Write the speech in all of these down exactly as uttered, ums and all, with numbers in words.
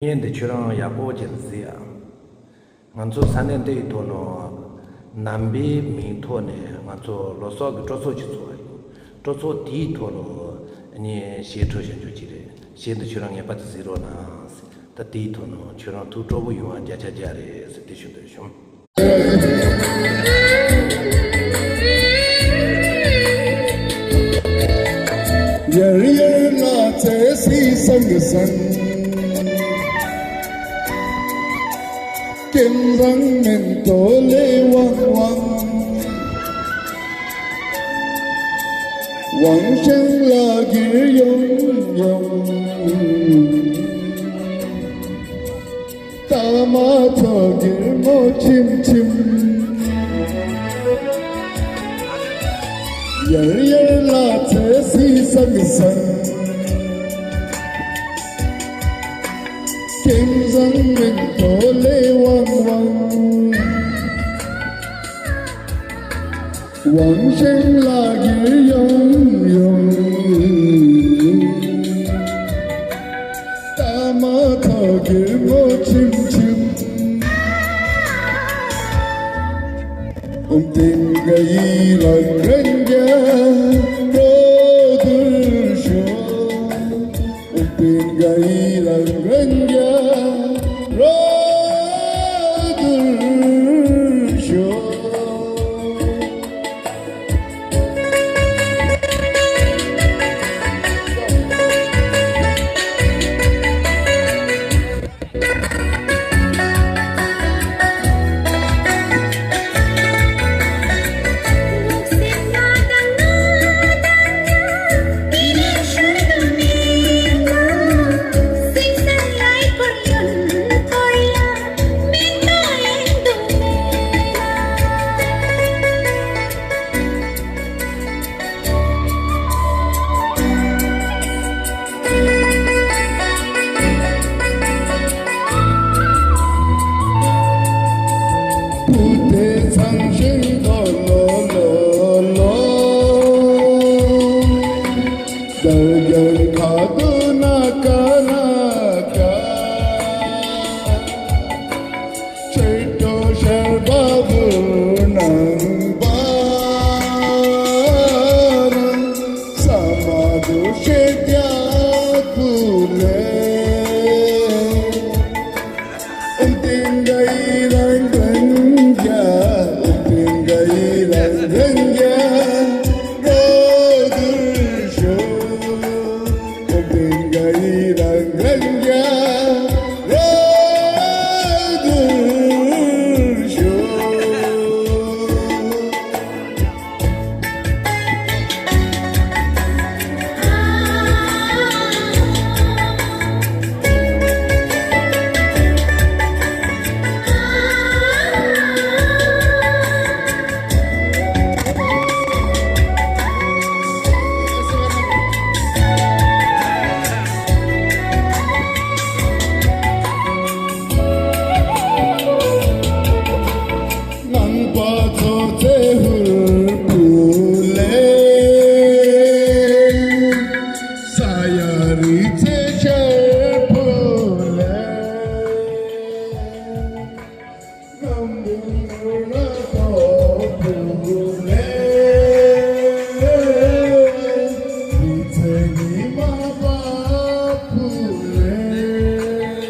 བརྙན་འདི་ཁྱོད་རང་ཡག་པོ་ཅིག་གཟིགས་ཨ། ང་ཚོ་ས་གནས་འདིའི་ཐོག་ནས་ནང་པའི་མིང་ཐོག་ནས་ང་ཚོ་ལོ་གསར་གྱི་སྤྲོ་ཚོགས་ཅིག་ཚོགས་ཡོད། སྤྲོ་ཚོགས་དེའི་ཐོག་ནས་ངས་གཞས་འཁྲབ་བཞག་རྒྱུ་ཅིག་རེད། གཞས་འདི་ཁྱོད་རང་ངེས་པར་དུ་གཟིགས་རོགས་གནང་། ད་དེའི་ཐོག་ནས་ཁྱོད་རང་ཐུགས་སྤྲོ་པོ་ཡོང་བ་བརྒྱ་ཆ་བརྒྱ་རེད་ཟེར་དེ་ཞུ་འདོད་བྱུང་། ཡར་ཡར་ལ་ཚེ་སི་སང་གི་སང་། ཀེམ་བཟང་མེན་ཏོ་ལེ་ཝང་ཝང་། ཝང་ཤང་ལ་གིར་ཡོང་ཡོང་། ཏ་མ་ཐོ་གིར་མོ་ཆིམ་ཆིམ། ཡར་ཡར་ལ་ཚེ་སི་སང་སང་། ཀེམ་བཟང་མེན་ཏོ་ལེ་ཝང་ཝང་། ཝང་ཤང་ལ་གིར་ཡོང་ཡོང་། ཏ་མ་ཐོ་གིར་མོ་ཆིམ་ཆིམ། ཨུམ་ཏིན་ག་ཡི་ལ་རན་རྒྱ་རོ་དུར་ཤོ། ཨུམ་ཏིན་ག་ཡི་ལ་རན་རྒྱ་རོ་དུར་ཤོ། ནང་པ་ཚོ་ཚེ་ཧུར་བུ་ལེ། ས་ཡ་རི་ཚེ་ཤར་བུ་ལེ། ནམ་བུ་ནུར་ན་ཐོ་བུ་ལེ། རི་ཚེ་ཉི་མ་པ་བུ་ལེ།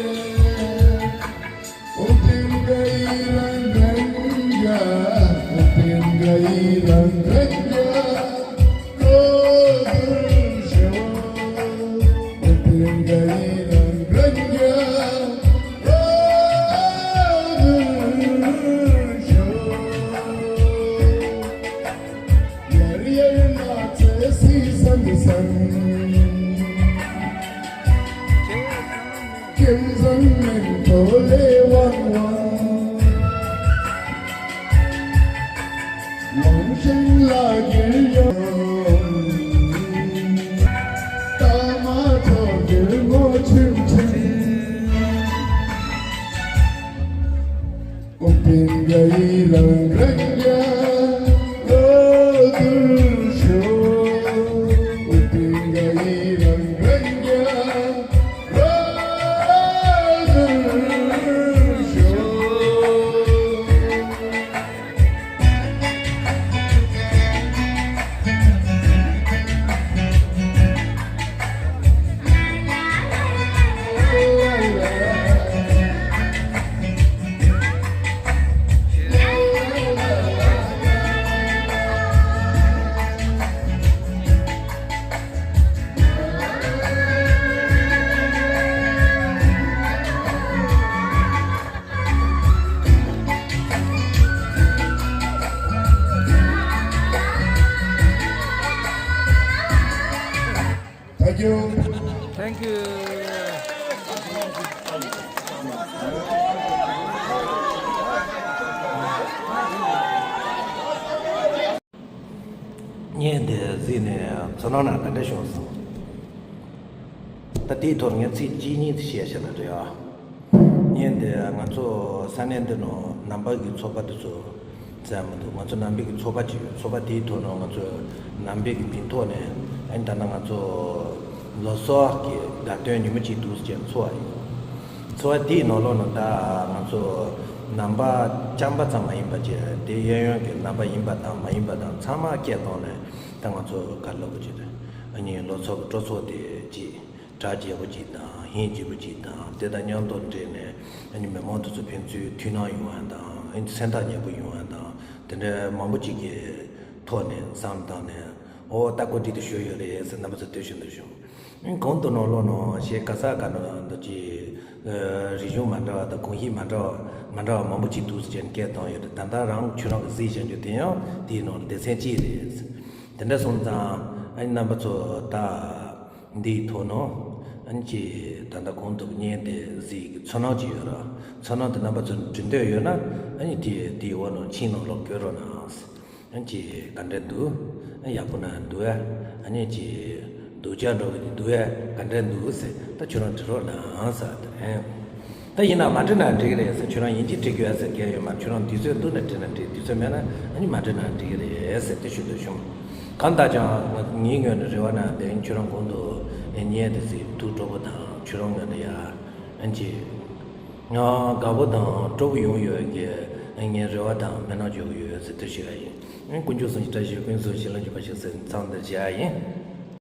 བརྙན་དེ་གཟིགས་ནས་ཚོར་སྣང་ག་འདྲ་བྱུང་སོང་། ད་དེའི་ཐོག་ངས་ཚིག་གཅིག་གཉིས་བཤད་བཞག་ན་འགྲིག་ཨ། བརྙན་དེ་ང་ཚོ་ས་གནས་འདི་ནང་ནང་པ་གི་ཚོགས་པ་དེ་ཚོ་བཙལ་མི་འདུག་ང་ཚོ་ནང་པའི་གི་ཚོགས་པ་ཅིག་ཡོད། ཚོགས་པ་དེའི་ཐོག་ནང་ང་ཚོ་ནང་པའི་གི་མིང་ཐོག་ནས་ཨ་ནི་ད་ལྟ་ང་ཚོ་ལོ་གསར་གི་བརྡ་སྟོན་ཉིན་མོ་གཅིག་འདུག་ཟེར་ཚོགས་པ་ཡིན། ཚོགས་པ་དེའི་ནང་ལོགས་ནང་ད་ང་ཚོ་ནང་པ་རྐྱང་པ་ཙམ་མ་ཡིན་པ་བྱས་དེ་གཡས་གཡོན་གྱི་ནང་པ་ཡིན་པ་དང་མ་ཡིན་པ་དང་ཚང་མ་སྐད་བཏང་ནས་ད་ང་ཚོ་ག་རེ་ལབ་དགོས་ཀྱི་རེད། ཨ་ནི་ལོ་གསར་གི་སྤྲོ་ཚོགས་དེ་ཅིག་གྲ་རྒྱས་པོ་ཅིག་དང་ཧིང་རྗེ་པོ་ཅིག་དང་དེ་དང་མཉམ་དུ་འབྲེལ་ནས་ཨ་ནི་མི་མང་དེ་ཚོ་ཕན་ཚུན་མཐུན་སྣང་ཡོང་བ་དང་ཨ་ནི་སེམས་ཐག་ཉེ་པོ་ཡོང་བ་དང་དེ་འདྲའི་མང་པོ་ཅིག་གི་ཐོག་ནས་བསམ་བཏང་ནས་ཨོ་ད་གོ་འདི་དེ་ཞུ་ཡོད་རེད་ཟེར་རྣམ་པ་ཚོ་ལྟོས་ཤིག་འདུག་བྱུང་། གོང་དུ་ནང་ལོགས་ནང་ཞེས་ག་ས་ག་ནང་འདུག་ཅིག་རིག་གཞུང་མ་འདྲ་བ་དང་གོམས་གཤིས་མ་འདྲ་བ་མ་འདྲ་བ་མང་པོ་ཅིག་འདུག་ཟེར་ནས་སྐད་བཏང་ཡོད་རེད། ད་ལྟ་རང་ཁྱོད་རང་གི་གཟིགས་བཞིན་རྒྱུ་དེ་ཡང་དེའི་ནང་ལ་སྡེ་ཚན་གཅིག་རེད། དེ་འདྲ་སོང་ཙང་ཨ་ནི་རྣམ་པ་ཚོ་ད། འདིའི་ཐོག་ནང་ཨ་ནི་ཅིག་ད་ལྟ་གོང་དུ་བརྙན་དེ་གཟིགས་ཀྱི་ཚོར་སྣང་ཅིག་ཡོད་ར། ཚོར་སྣང་དེ་རྣམ་པ་ཚོ་འབྲི་འདོད་ཡོད་ན་ཨ་ནི་དེ་དེའི་འོག་ནང་མཆན་ནང་ལོགས་བཀོད་རོགས་གནང་། ཨ་ནི་ཅིག་ག་འདྲ་འདུག་ཨ་ཡག་པོ་ན་འདུག་ཨ། ཨ་ནི་ཅིག་སྡུག་ཅག་འགྲོ་གི་འདུག་ཨ། ག་འདྲ་འདུག་ཟེར་ད་ཁྱོད་རང་འབྲི་རོགས་གནང་ཟེར་དེ་རེད། ད་ཡིན་ན་མ་འབྲི་ན་འགྲིག་གི་རེད་ཟེར། ཁྱོད་རང་ཡིན་གཅིག་འབྲི་དགོས་ཟེར་གལ་ཡོད་མ་རེད། ཁྱོད་རང་དུས་ཚོད་འདུག་ན་འབྲི་ན་འགྲིག་དུས་ཚོད་མེད་ན་ཨ་ནི་མ་འབྲི་ན་འགྲིག་གི་རེད་ཟེར་དེ་ཞུ་འདོད་བྱུང་། གང་ལྟར་ཀྱང་ངའི་ངོས་ནས་རེ་བ་ན་དེ་ཁྱོད་རང་གོང་དུ་བརྙན་དེ་གཟིགས་ཐུགས་སྤྲོ་པོ་དང་ཁྱོད་རང་ངོས་ནས་ཡ་ཨ་ནི་ཅིག་དགའ་པོ་དང་སྤྲོ་པོ་ཡོང་ཡོད་ཀྱི་ངའི་རེ་བ་དང་སྨོན་ལམ་འཇོག་གི་ཡོད་ཟེར་དེ་ཞུ་ཡ་ཡིན། དཀོན་མཆོག་གསུམ་གྱི་བཀྲ་ཤིས་ཀུན་སྩལ་བྱིན་རླབས་འཇུག་པ་ཞིག་ཟེར་མཚམས་འདིར་བཞག་ཡ་ཡིན།